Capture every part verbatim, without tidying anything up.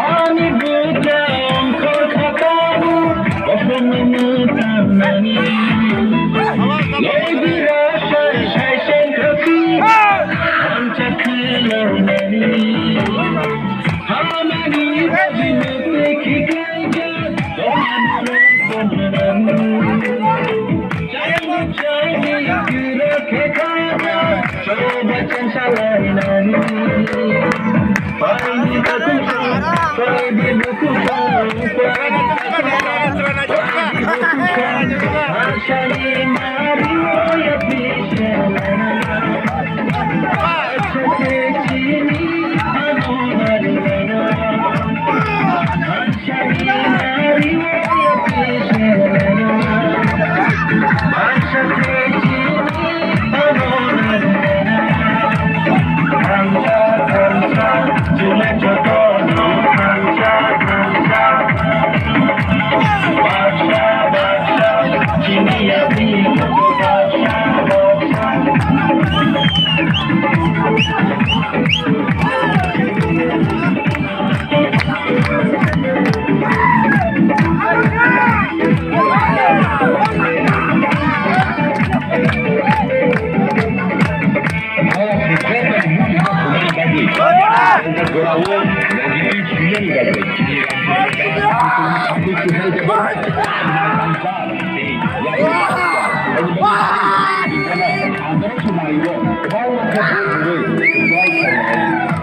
Ani bwkha ongkhor kha tabuk, kosom ni mwtang nani. Loibira sai sai sengkha si, hamcha khwlai nani. Hamani baji mwtwi khiklai jak, dophani rok tongnani. Chayni chayni kira khe kha jak, choba chengsa lai nani.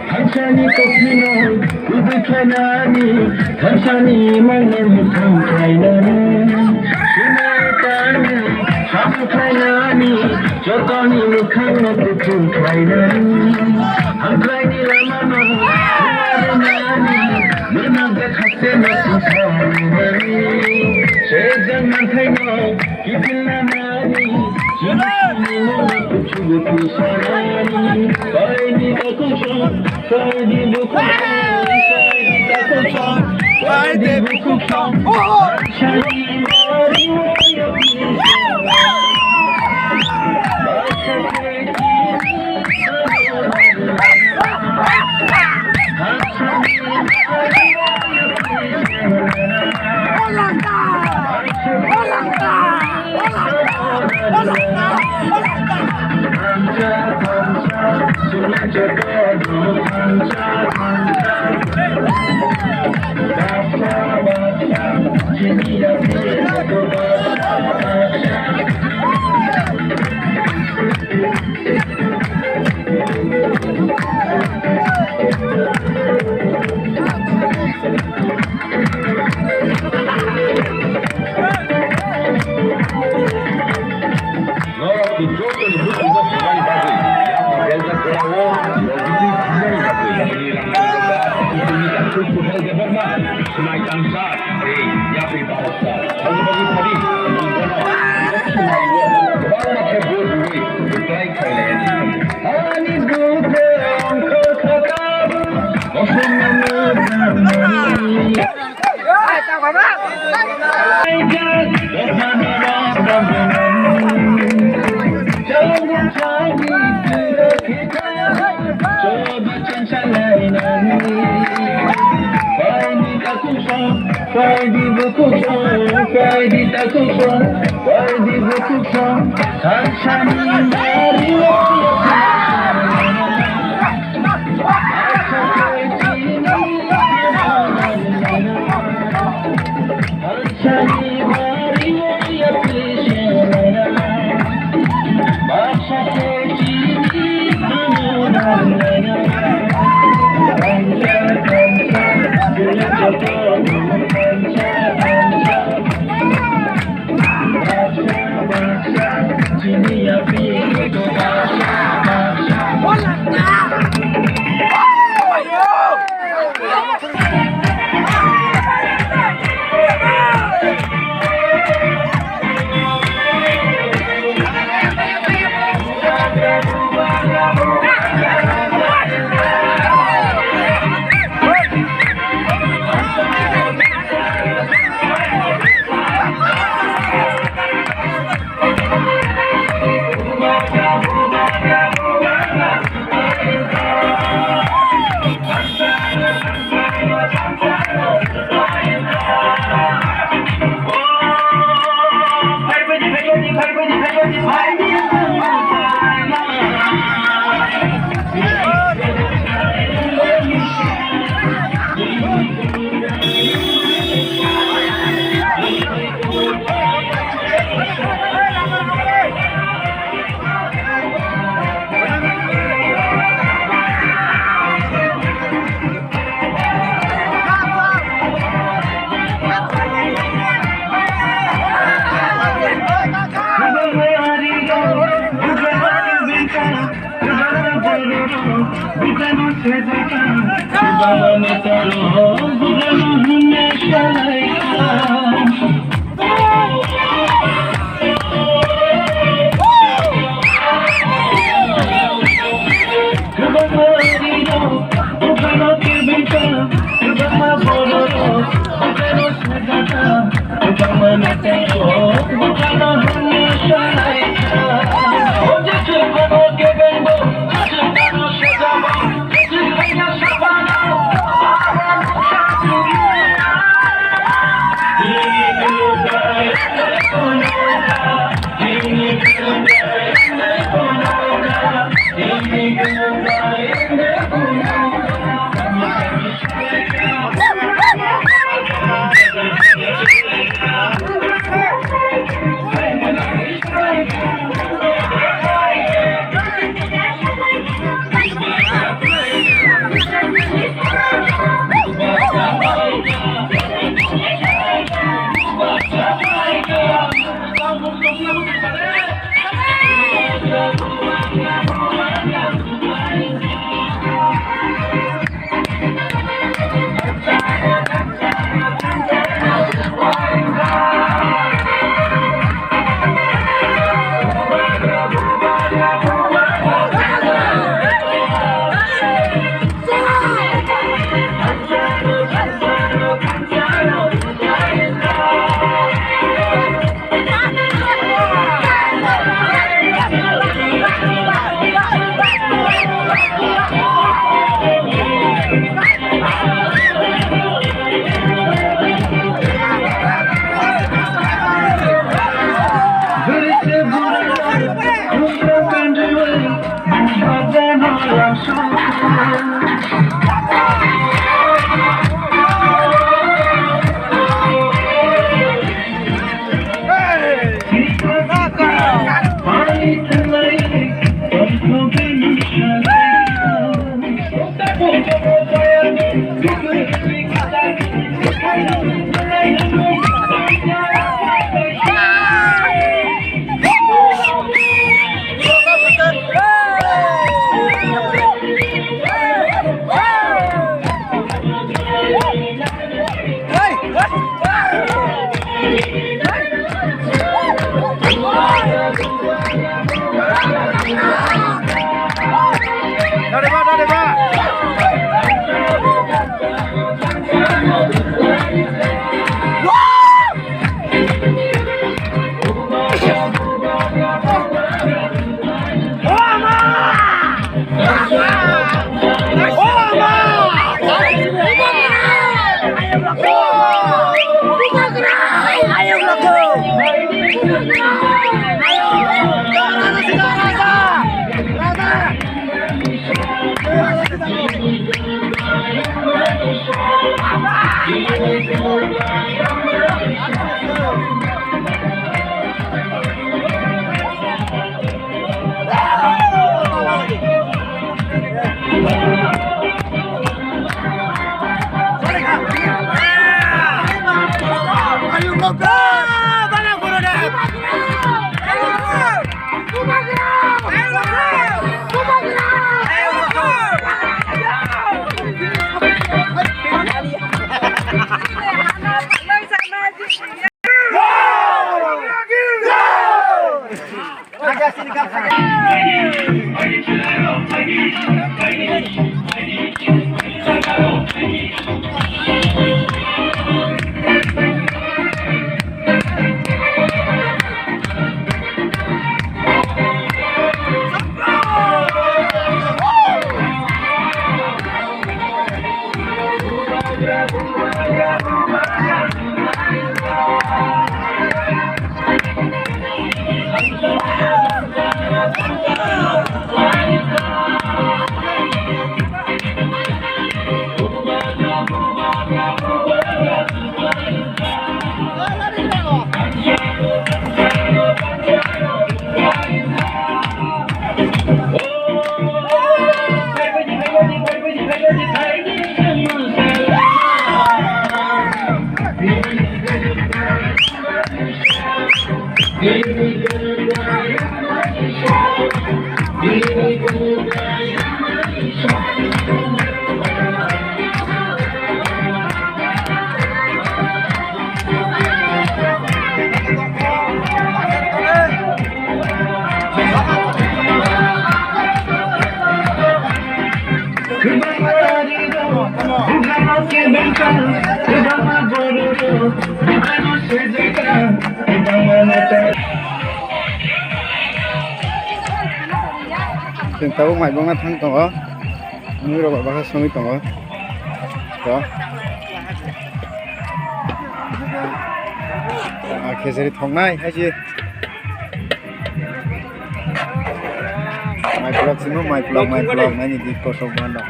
Thansani kophino kubui khlainani, thansani mangno muthang khlainani. Sumai tangni samu khlainani, jotoni mukhangno kuchuk khlainani. Hamkraini lamano huarwnani, nirma bwkhakseno singsawnani. Sejak manthaino kiphilnanani, chini chini mangno kuchuk kusanani. Kaini takusong, Norok ni joto ni bukhuk no swmani bagwi, yapri beljak jora o, rogiti thumnani bagwi, chini Ramchandra, chini Dr. Suhel Debbarma, swmai tangsa, tei yapri bahoksa, salni bagwi phadi, chini bono, swmai o, kwbangma khe bo rwui, kwplai khailaiya. Ani bwkha ongkhor kha tabuk, kosom no mwtang nani. Kaidi takusong, kaidi takusong, kaidi takusong, kaidi takusong, kaidi takusong, kaidi takusong. Chwng tabuk mai bangna thang tongo. Mui rok bakha songwi tongo. To. Ah, khejari thoknai hai se. Mai plok simo, mai plok, mai plok, nai ni di kosok mano.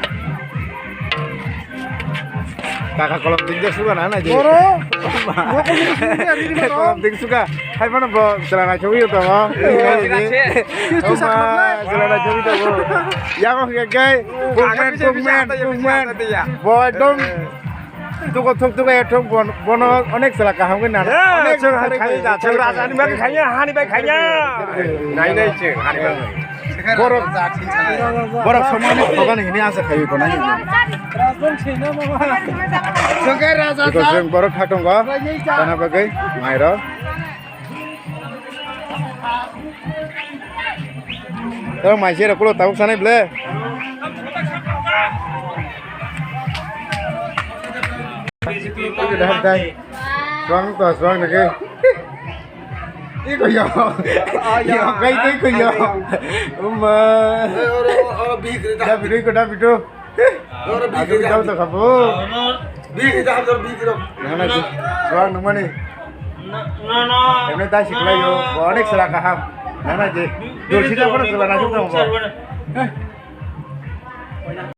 Kaka kolom ding de suga na, na je. Boro. Kolom ding suga. Hai mano bo, sela na chowi to mo. Oma, sela na chowi to mo. Yang o ke ke. Kukmen, kukmen, kukmen. Bo ekdom. Tuko thuk, tuko ya thuk, bon-, bono onek sela kaham ke nana. Onek sela khai, chwng raja ni bagwi khaiya, hani bai khaiya. Nai, nai, chwng, hani bai. Borok, borok somani thogan hini asa khai ko nai. Chwng raja. Chwng borok khatung go. Kana bagwi, mairo. Tong mai sero kulo tabuk sanai ble. Suang to, suang nake. Iko yo. Yo, kai kai ko yo. Uma. Oro, oro, bihik rita. Da bidu ko, da bidu. Oro bihik rita. Aku tahu tak apa? Bihik rita, oro bihik rita. Nana ji, suang nungmani. Nana. Emne tai siklai yo. Onek sela kaham. Nana ji. Dol sida kono sela na jumpa mo.